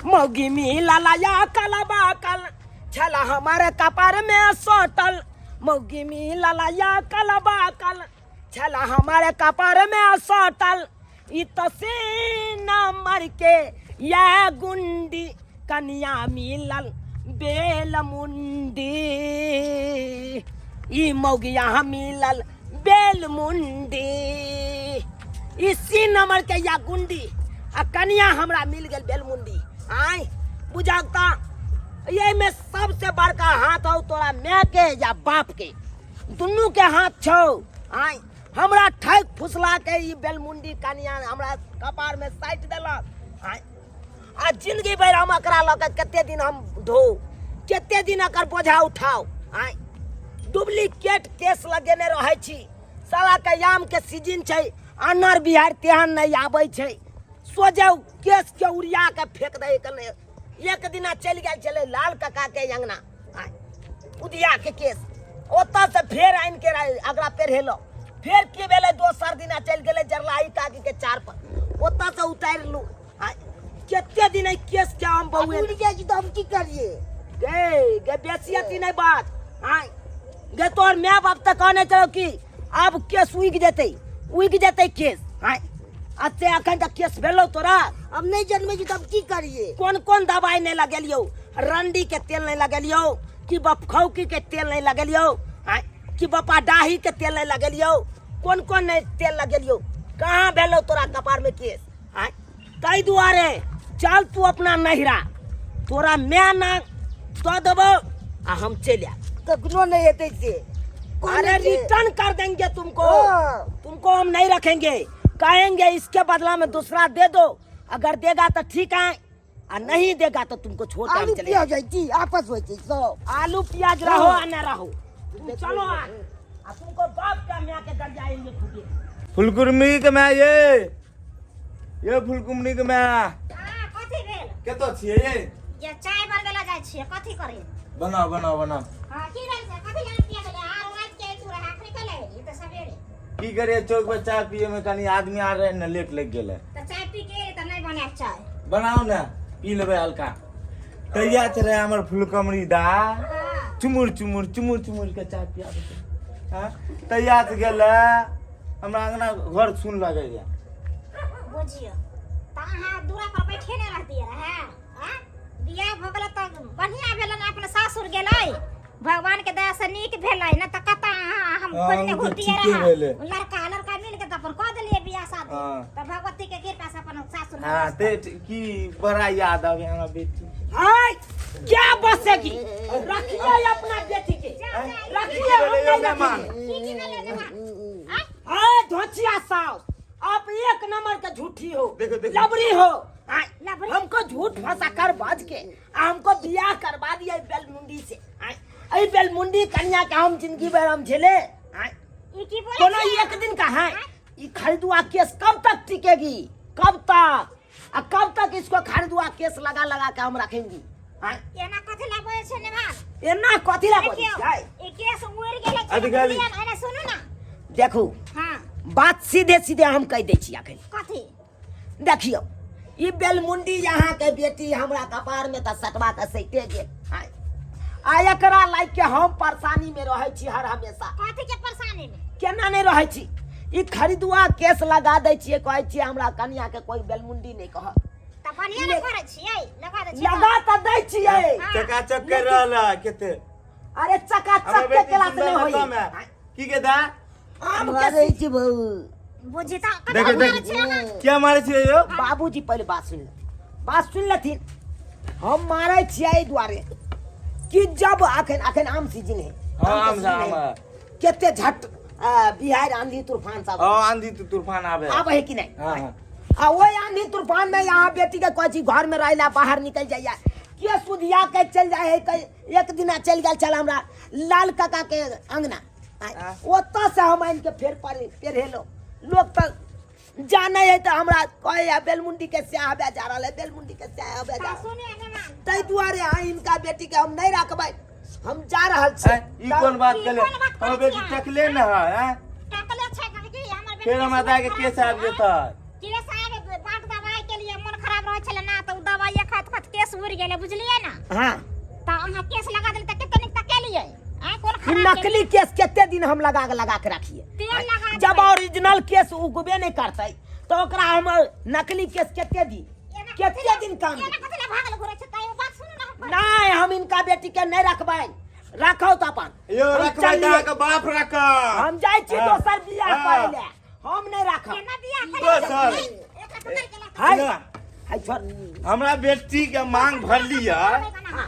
मौगी मिलल या कलबा कल छला हमारे कपार में सटल। मौगी मिलल या कलबा कल छला हमारे कपार में सटल। ई तो सीना मर के या गुंडी कनिया मिलल बेल मुंडी। ई मौगिया मिलल बेल मुंडी। ई सी नंबर के या गुंडी आ कनिया हमरा मिल गेल बेल मुंडी। आय बुझाता ये में सबसे बड़का हाथ हो तोरा माय के या बाप के, दुनू के हाथ छौ। आय हमरा ठक फुसला के ई बेलमुंडी कनिया हमरा कपार में साटि देलक। आय आ जिंदगी भरि हम एकरा लऽ के कते दिन हम धो, कते दिन एकर बोझा उठाओ। आय डुप्लीकेट केस लगेने रहै छी। साला के आम के सीजन छै, अनर बिहार तेहन नहि आबै छै, सोझे केस के उड़िया के फेंक दै कने। एक दिना चलि गेल छलै लाल काका के अंगना, आय उदिया के केस ओतऽ से फेर आनि के अगला पेरहेलो। फेर की भेलै, दोसर दिना चलि गेलै जरलाही काकी के चार पर, ओतऽ से उतारि लू। आय कते दिन एहि केस के हम बउए उड़ि जाइ छी तऽ हम की करियै? गे गे बेसी अथी नहि बात। आय गे तोहर माय बाप तऽ कहने छलौ कि आब केस उगि जेतै, उगि जेतै केस। आय अच्छे अखन तक केस भेलौ तोरा? हम नहि जनमै छी तऽ हम की करियै? कोन कोन दवाई नहि लगेलियौ? रंडी के तेल नहि लगेलियौ कि बपखौकी के तेल नहि लगेलियौ? आय कि बपा डाही के तेल नहि लगेलियौ? कोन कोन नहि तेल लगेलियौ? कहाँ भेलौ तोरा कपार में केस? आय ताहि दुआरे चल तू अपना नहिरा, तोरा माय ना दऽ देबौ आ हम चलि आयब। कखनो नहीं हेतै से। कोन अरे हेतै? रिटर्न कर देंगे तुमको। हाँ। तुमको हम नहीं रखेंगे, कहेंगे इसके बदला में दूसरा दे दो, अगर देगा तो ठीक है आ नहीं देगा तो तुमको छोड़ के हम आलू चले प्याज जाइ छी, आपस होइ छै सब। आलू प्याज रहो आ न रहो, तुम चलो आ आ तुमको बाप का माया के घर जाएंगे खुदे। फुलकुर्मी के माय ये, फुलकुमनी के माय। हाँ, कथी भेल? कतऽ छियै ये? ये चाय बनबै लए जाइ छियै, कथी करै? बनाओ बनाओ बनाओ। हाँ, की भेल से? कथी जान किया भेलै? आर राति के तू रहा, अखनी कले एली तऽ सबेरे। की करिए, चौक पर चाय पिए में कनी आदमी आ रहे ने, लेट लग गेलै। तऽ चाय पी के एली तऽ नहि बनायब चाय? बनाओ ने, पी लेबै हल्का। तैयार छै रहे हमर फुलकमरी दा। हाँ। चुमुर चुमुर चुमुर चुमुर के चाय पियाबै छै। हाँ तैयार से गेलै, हमरा अंगना घर सुन लगैया। बुझियौ तऽ अहाँ दूरा पर बैठे नहि रहतियै रहए? आँ, बियाह भऽ गेलै तऽ बढ़िआँ भेलै ने, अपना सासुर गेलै, भगवान के दया से नीक भेलै ने, तऽ कतऽ अहाँ हम हाँ, खोजने ओ तऽ घुरतियै ठीके रहए? भेलै। लड़का लड़का मिल के तऽ अपन कऽ देलियै बियाह शादी। हाँ। तऽ भगवती के कृपा से अपन सासुर में हाँ बसतै। ते की बड़ा याद आवे हमरा बेटी। हाय क्या बसेगी, रखिए अपना बेटी के, रखिए, हम नहीं मेहमान। रखेंगे। की की भेलै मेहमान? आँय? हाय धोचिया सास, आप एक नंबर के झूठी हो। देखो, देखो। लबरी हो। आय, लबरी? हमको झूठ फंसा कर बाज के आ हमको बियाह करवा दिया ई बेलमुंडी से। आय, ई बेलमुंडी कन्या के हम जिंदगी भर हम झेले। आय, ई की बोलै कोनो छियै? एक दिन का है ई खरीदुआ केस कब तक टिकेगी, कब तक आ कब तक इसको खरीदुआ केस लगा लगा के हम रखेंगी? आय, एना कथी ला बोलै छै नेमान? एना कथी ला बोलै देखियौ, छै? ई केस उड़ि गेलै छै, अधिकारी। बुझलियै ने? एना सुनू ने। देखू। हाँ। बात सीधे सीधे हम कहि दै छी अखन। कथी? देखियौ ई बेलमुंडी यहाँ के बेटी हमरा कपार में तऽ सटवा के सैते गेल। आय, आ एकरा लाइक के हम परेशानी में रहै छी हर हमेशा। कथी के परेशानी में? केना नहि रहै छी? ई खरीदुआ केस लगा दै छियै, कहै छियै हमरा कनिया के कोई बेलमुंडी नहि कहत। तऽ बढ़िआँ ने करै छियै, लगा दै छियै। लगा तऽ दै छियै। चकाचक कर रहल है केते। अरे चकाचक हमर के बेटी केला से सुंदर नहि है होई। कम है। की के दा? आम के मारै छी बहू। बुझी तऽ कतऽ देखे, मारै देखे। छियै अहाँ? क्या मारे छियै यौ? बाबूजी पहिले बात सुन लेथिन, बात सुन लेथिन। हम मारै छियै एहि दुआरे कि जब अखन अखन आम सीजन है। हाँ, आम के आम सीजन आम है। है। केते झट बिहार आंधी तूफान सब हाँ, आंधी तो तूफान आवे। आबै है कि नहीं? हाँ, हाँ। आ वही आंधी तूफान में यहाँ बेटी के कहै छी घर में रह ला, बाहर निकल जाइया, के सुधिया के चल जाए है। के एक दिना चल गेल छल हमरा लाल काका के अंगना, हाँ। ओतऽ से हम आनि के फेर पर पेरहेलो। लोग तऽ जाने है तऽ हमरा कहे है बेलमुंडी के स्याह आबे जा रहल है, बेलमुंडी के स्याह आबे जा तऽ सुनिए मेहमान। ताहि दुआरे अहाँ हिनका बेटी के हम नहीं रखबै, हम जा रहल छी। हैं, ई कोन बात ई केले? कोन बात हमर करै बेटी छियै? टकले न है, हैं? टकले छै कि हमर बेटी फेर हमरा दाय के केस आबि जेतै। केस आबि बाट दवाई के लिए मन खराब रहै छलै ना, तऽ उ दवाइये खाइत खाइत केस केस उड़ि गेलै बुझलियै ने। हाँ। तऽ अहाँ केस लगा देल तऽ कते नीक तऽ केलियै आँय, कोन खराब नकली केस कते दिन हम लगा के लगा के रखिए? तेल लगा जब देबै। ओरिजिनल केस उगबे नहीं करते तो ओकरा हम नकली केस कते दी? एना कते कथी दिन काम एना कथी लए भागल घुरै छै? तऽ एगो बात सुनू ने हम। नहीं, हम इनका बेटी के नहीं रखबै, रखो तो अपन। यो हम रखबै तऽ चललियै। अहाँके बाप रखत। हम जाइ छी हाँ। दोसर बियाह हाँ। करै ले, हम नहीं राखब। केना बियाह करै दोसर। एकरा पकड़ि के लऽ हाय ना। हाय, छोड़। हमरा बेटी के मांग भरली है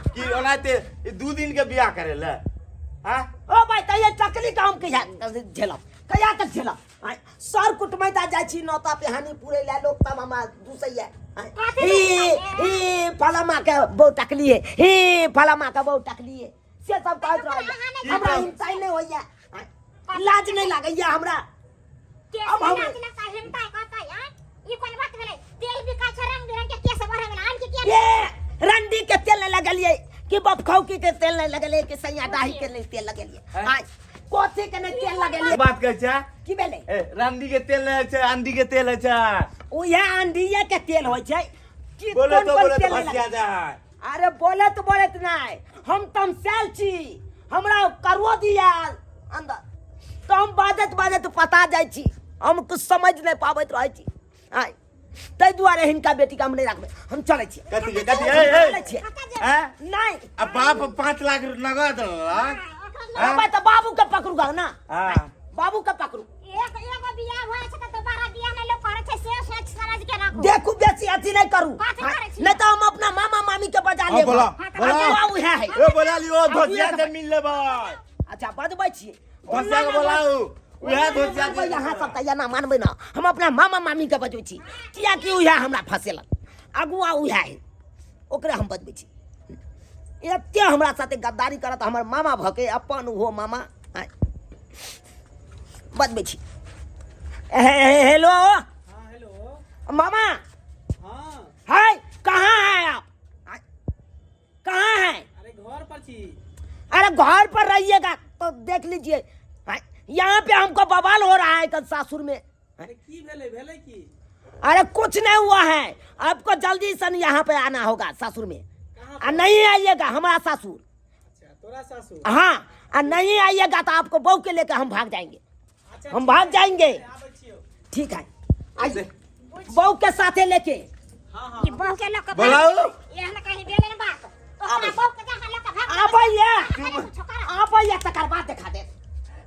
कि ओनाहिते ई 2 दिन के बियाह करे ले? हाँ। ओ भाई, तैये चकली काम कहिया झेलब, कहिया तक झेलब? आँय, सर कुटमैता जाइ छी नौता पेहानी पुरै ले, लोक तब हमरा दूसैया, आँय, कथी हे दूसैया? हे, फलामा के बहु टकली है, हे फलामा के बहु टकली है, से सब कहैत रहैया। अहाँ नहि हमरा कहब। हिंसा नहि होइया, आँय, लाज नहि लागैया हमरा। केस अब हम- लाज लगता हिमता कहता, आँय, ई कोन बात भेलै? तेल बिकाइ छै रंग बिरंग के, केस बढ़े वला आन के किया? ये रंडी के तेल नहीं लगलिए कि बपखौकी के तेल नहीं लगलिए कि सैया दाही के नहीं तेल लगलिए? हैं? आय, कथी के नहीं तेल लगलिए? बात कहै छै। की भेलै? ए, रामडी के तेल नहि होइ छै, अंडी के तेल होइ छै। उएह अंडिये के तेल होइ छै कि बोले कोन तो कोन बोले तेल तो नहीं भसिया लगै? जाए। अरे बोलत बोलत नहीं, हम तमसायल छी, हमरा करुओ दिया अंदर तो हम बाजत बाजत पता जाइ छी, हम कुछ समझ नहीं पाबैत रहै छी। आय, ताहि दुआरे हिनका बेटीके हम नहि राखबै, हम चलै छी। कथी के कथी? ए ए। चलै छियै। हैं? नहीं। आ बाप 5 लाख नगद देलक। हैं? बाबा तऽ बाबू के पकड़ू गा ना। हाँ। बाबू के पकड़ू। एक एगो बियाह होइ छै तऽ दोबारा बियाह नहि लोक करै छै, से सोच समझ के राखू। देखू, बेसी अथी नहीं करू। कथी करै छी? नहीं तो हम अपना मामा मामी के बजा हाँ, लेब। बोला, बोला। अगुआ उहे है। ए, बोला लियो, आगू धोतिया एक से मिल लेबै। अच्छा, बजबै छियै। धोतिया के बोलाउ, उएह धोतिया मानबै के। अहाँ सब तऽ एना मानबै ना, हम अपना मामा मामी के बजबै छी, कियाकि उएह हमरा फसेलक, अगुआ उएह है, ओकरे हम बजबै छी। एते हमरा साथे गद्दारी करत हमर मामा भऽ के अपन ओहो मामा। आँय, बजबै छी। हेलो। हाँ, हेलो। मामा। हाँ। हाय, कहाँ है आप? आँय, कहाँ है? अरे, घर पर छी। अरे, घर पर रहिएगा तो देख लीजिए, आँय, यहाँ पे हमको बवाल हो रहा है कल सासुर में। अरे, की भेलै? भेलै की? अरे, कुछ नहीं हुआ है, आपको जल्दी से यहाँ पे आना होगा सासुर में। कहाँ? आ नहीं आइएगा हमारा सासुर। अच्छा, तोरा सासुर। हाँ, आ नहीं आइएगा तो आपको बहू के लेकर हम भाग जाएंगे। अच्छा। हम भाग जाएंगे। आबै छियौ। ठीक है, आइए बहू के साथे लेके। हाँ हाँ। ई बहू के लऽ कऽ बोलाउ। एहन कहीं भेलै ने बात, ओकरा बहू के जहाँ लऽ कऽ भाग। आबैया। कुछो कर। आबैया, तकर बाद देखा दे।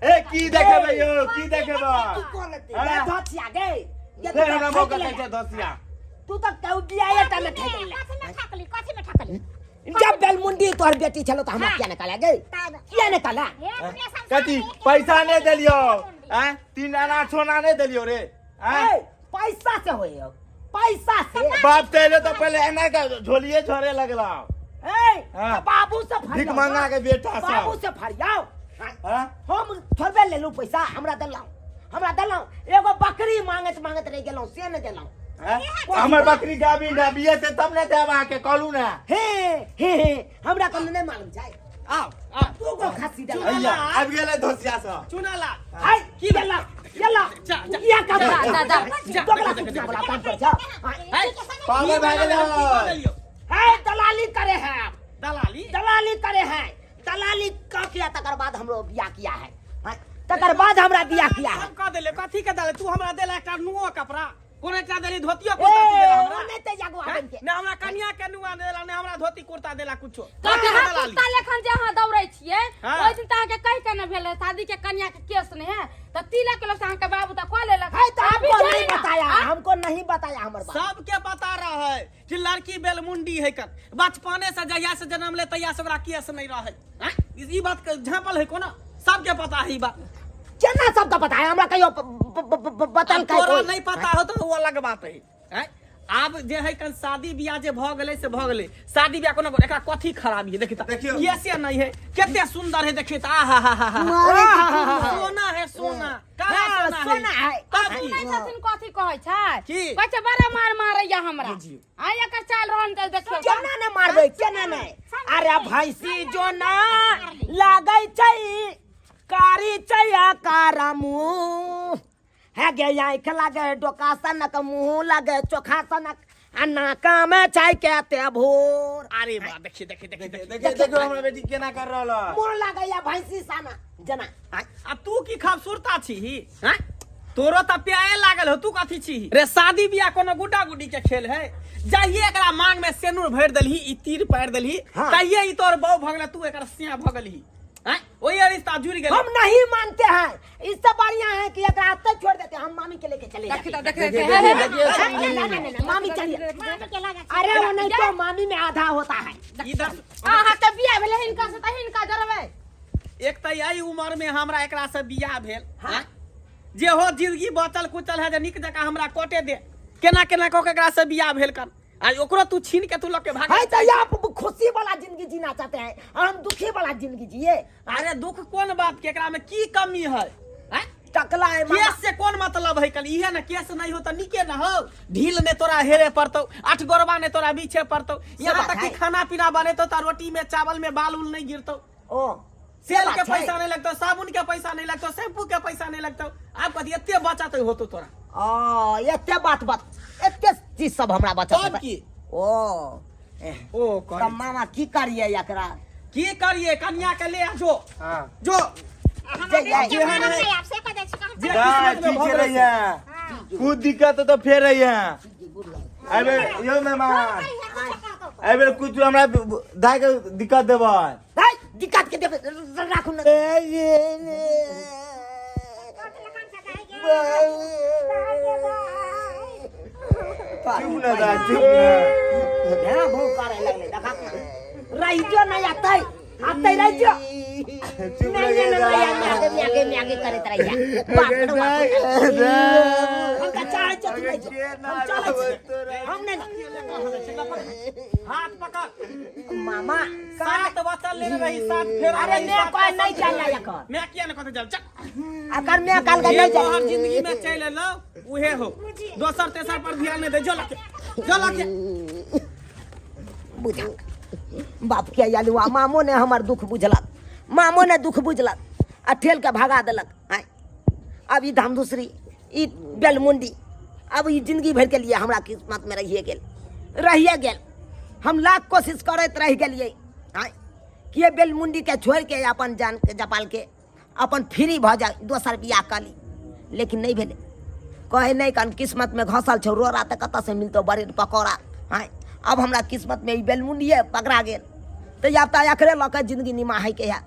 ए, की देखेबै यौ, की देखेबै? की कोन हाँ? धोतिया गे ये? फेर तू हमरा तऽ मौका ठकि कहै छै लेला। धोतिया। तू तऽ कहू बियाहे टा में ठकि लेला। कथी में ठकली? कथी में ठकली? जब बेलमुंडी तोहर बेटी छलो तऽ हमरा हाँ। किया ने कहला गे? किया ने कहला? हे, दुनिया संसार कथी में एक पैसा नहि देलियौ? बेलमुंडी। आँय, 3 आना सोना नहि देलियौ रे? आँय? ए, पैसा से होय हो, पैसा से। बाप तऽ एलै तऽ पहिले एना के झोलिए झोरे लगलौ। ए, हाँ। तऽ बाबू से फरियाओ भीख मंगा के बेटा सब। बाबू से फरियाओ। हाँ। हाँ? हम थोड़बे लेलहुँ पैसा, हमरा देलहुँ, हमरा देलहुँ। एगो बकरी मांगैत मांगैत रहि गेलहुँ, से नहि देलहुँ। आँय? हमर बकरी गाबी ने बिये से तब ने देब अहाँके, कहलू ने। हे हे हे, हमरा कोनो नहि मालूम छै। आउ आउ। दू गो खस्सी देलहुँ। हैया, आबि गेलै धोसिया सब। चुना ला। हाय, की गेला गेला। जा, जा। किया काम जा, जा, जा। जा, दोगला देखो, कुछ देखो, वाला काम कर जा। है। पागल भए गेलै। की कऽ देलियौ? है, दलाली करे है आप। दलाली? दलाली करे है, दलाली का किया, तकर बाद हमरो बियाह किया है। हाँ, तकर बाद हमरा बियाह किया है। हम कह देले कथी के दलाली? तू हमरा देला एकटा नुओ कपड़ा कोनो एकटा देली, धोतियो ए, कुर्ता तू देला हमरा? ओ नहि ते जागो हैं? आबन के। ने हमरा कनिया के नुआ देला, ने हमरा धोती कुर्ता देला कुछो। कथी कथी के दलाली? कुत्ता लेखन जे अहाँ दौड़ै छियै? हाँ। ओहि दिन तऽ अहाँके कहि के ने भेल शादी के कन्या के केस नहि है तऽ तिलक लोग अहाँके बाबू तऽ कऽ लेलक। है तो अभी हमको जोड़ी नहीं ना। बताया। हाँ? हमको नहीं बताया हमर बाप। सबके पता रहे कि लड़की बेलमुंडी है कर, बचपने से जहिया से जन्म ले तहिया से ओकरा केस नहीं रहे। हैं? ई बात के झाँपल है कोनो? सबके पता है ई बात। केना सबके पता है? हमरा कहियो बतल अब तोरा नहीं पता हो तो वो अलग बात है। हैं? आब जे है कन शादी बियाह जे भऽ गेलै से भऽ गेलै। शादी बियाह कोनो एकरा कथी खराबी है? देखी तऽ। देखियौ। ये से नहीं है, कते सुंदर है, देखी तऽ, आहा हा हा हा। मारे के सोना है, सोना काला। हाँ, सोना है। सोना है। तब की? सुनै छथिन कथी कहै छै? की? कहै छै बड़ा मार मारैया हमरा। बुझियौ। आ एकर चाल रहन तऽ देखियौ। केना ने मारबै, केना ने? अरे भैंसी जो ना लागै छै कारी छै कारा मुँह है गे, आँखि लागे डोका सनक, मुँह लागे चोखा सनक। आ नाका में चाय के ते भोर। अरे बा, देखिए देखिए देखिए देखिए। देखिए देखिए हमरा बेटी केना कर रहल है। मोन लागैया भैंसी साना जना। आय, आ तू की खूबसूरता छी हैं? तोरो त प्याए लागल हो, तू कथी छी रे? शादी बियाह कोनो गुड्डा गुड्डी के खेल है? जाइए एकरा मांग में सेनूर भरि देलही, ई तीर पारि देलही। हाँ। तहिए ई तोर बहू भऽ गेलै, तू एकर सिया भऽ गेलही हैं? ओही रिश्ता जुड़ि गेल। हम नहीं मानते हैं, इससे बढ़िया है कि एकरा आते छोड़ देते, हम मामी के लेके चले देखी जाते। त देख देखिए, देख। देखिए, देखिए। नहीं, नहीं, नहीं, नहीं, मामी चलिए। मामी के लगा छै। अरे वो नहीं तो मामी में आधा होता है। इधर अहाँ के बियाह भेलै हिनका से त हिनका जरबै। एक तऽ एहि उम्र में हमरा एकरा से बियाह भेल। हाँ? जे हो जिंदगी बचल कुचल है जे नीक जकाँ हमरा कटे दे, केना केना कऽ के एकरा से बियाह भेल कन, आ ओकरो तू छीन के तू लऽ के भाग। है तो आप खुशी वाला जिंदगी जीना चाहते हैं और हम दुखी वाला जिंदगी जिए। अरे दुख कोन बात के, एकरा में की कमी है? हैं? टकला है मामा। केस से कोन मतलब है कल? इहे ना केस नहीं हो त नीके ना हो, ढील ने तोरा हेरे पड़तौ, आठ गोरबा ने तोरा बीछे पड़तौ, यहाँ बात तक कि है। खाना पीना बनेतौ त रोटी में चावल में बाल उल नहीं गिरतौ, ओ तेल के बात है। पैसा नहीं लगतौ, साबुन के पैसा नहीं लगतौ, शैम्पू के पैसा नहीं लगतौ, आब कथी एते बचत होतौ तोरा? ओ एते बात बात एते चीज सब हमरा बचत तब होतै। की? ओ एह, ओ तब कर मामा की करिए एकरा? की करिए, कन्या के ले आ जो। हाँ। जो हमरा जे- बेटी के जे- मारब नहि आब, से कह दै छी, कहाँ जे दाइ, किस्मत में ठीक भऽ छै गेल से। रहिया। हाँ। कुछ दिक्कत तो फेर रहिया। अबे यो मेहमान, एहि बेर कुछ हमरा दाइ के दिक्कत देबै। है, दिक्कत के देबै राखू न। चुप न दाइ, चुप न। हाँ, भौ करे लगले देखा रहिजो नहीं आते आते रहिजो चुप नहीं रहिए नहीं नहीं दाइ। म्यागे म्यागे म्यागे करैत रहिया बाप रे बाप। दाइ। हम का चाहे छो तू रहिजो, हम चलै छी, हम नहीं। हाथ पकड़ मामा। सात बचल लेने रही, सात फेर अरे रही, मैं सात कोई का नहीं सात चल एकर। मैं किया ने कतौ जाब, चल। अकर मैं काल के जे नहीं तोहर चल। जिंदगी में चलि एलौ उहे हो, दोसर तेसर पर ध्यान नहीं दे, जो लके जो लके। बुझक बाप के आलुआ, मामो ने हमर दुख बुझलक, मामो ने दुख बुझलक आ ठेल के भगा देलक। आँय, अब ई धाम दूसरी ई बेलमुंडी अब ई जिंदगी भर के लिए हमरा किस्मत में रहिए गेल, रहिए गेल। हम लाख कोशिश करैत रहि गेलियै आँय कि ये बेलमुंडी के छोड़ि के अपन जान के जपाल के अपन फ्री भऽ जाए, दोसर बियाह कऽ ली, लेकिन नहि भेलै। कहै नहि कन किस्मत में घसल छौ रोड़ा तऽ कतऽसँ मिलतौ ब्रेड पकौड़ा। आँय, अब हमरा किस्मत में ई बेलमुंडिये पकड़ा गेल तऽ आब तऽ एकरे लऽ कऽ जिंदगी निमाहैके है।